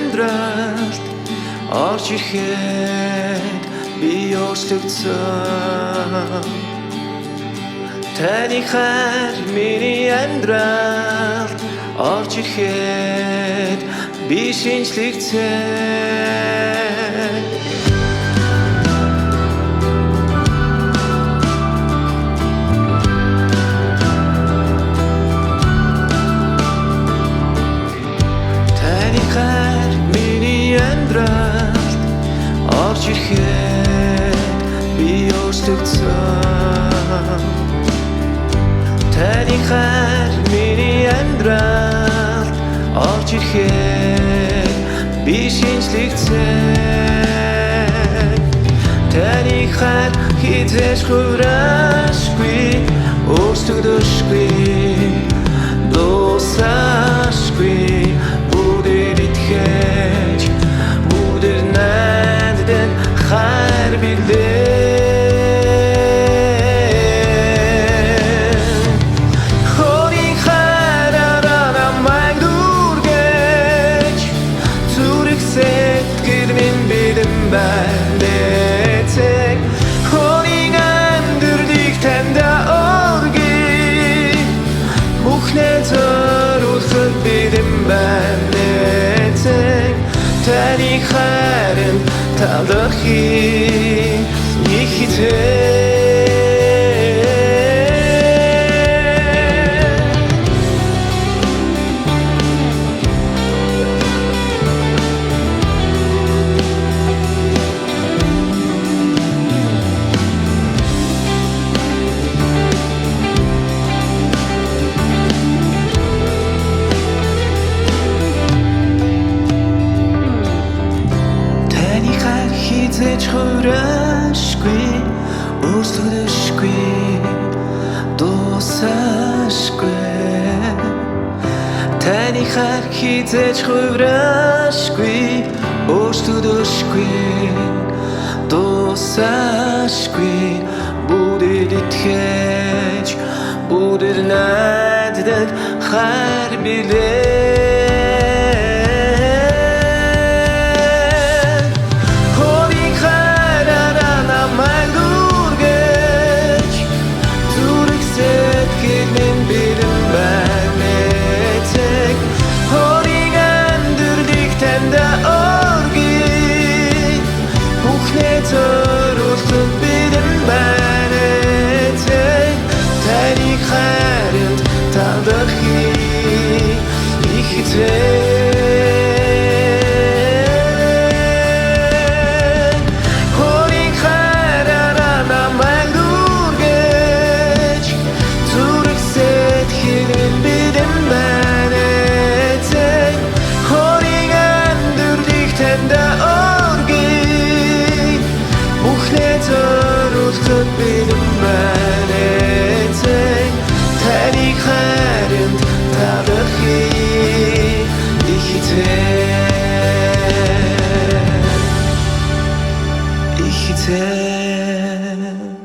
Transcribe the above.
амьдралд орж ирэхэд би өөрчлөгдсөн. Таны хайр миний амьдралд орж ирэхэд би шинэчлэгдсэн. Таны хайр миний амьдралд орж ирэхэд би өөрчлөгдсөн. Таны хайр миний амьдралд орж ирэхэд би шинэчлэгдсэн. Таны хайр хэзээ ч хувирашгүй, өөрчлөгдөшгүй, дуусашгүй. Бүгдээр итгэж, бүгдээр найддаг хайр билээ. Өөрийн хайраараа намайг дүүргэж, зүрх сэтгэл минь бэлэн байна эцэг. Өөрийн амьдралыг танд өргөе, бүхнээ зориулахад бэлэн байна эцэг. Таны хайранд талархъя их эзэн. Таны хайр хэзээ ч хувирашгүй, өөрчлөгдөшгүй, дуусашгүй. Таны хайр хэзээ ч хувирашгүй, өөрчлөгдөшгүй, дуусашгүй. Бүгдээр итгэж, бүгдээр найддаг хайр билээ. Өөрийн хайраараа намайг дүүргэж, зүрх сэтгэл минь бэлэн байна эцэг. Өөрийн амьдралыг танд өргөе, бүхнээ зориулахад бэлэн байна эцэг. Таны хайранд талархъя их эзэн. Өөрийн хайраараа намайг дүүргэж, зүрх сэтгэл минь бэлэн байна эцэг. Өөрийн амьдралыг танд өргөе, бүхнээ зориулахад бэлэн байна эцэг. Таны хайранд талархъя их эзэн. Их эзэн.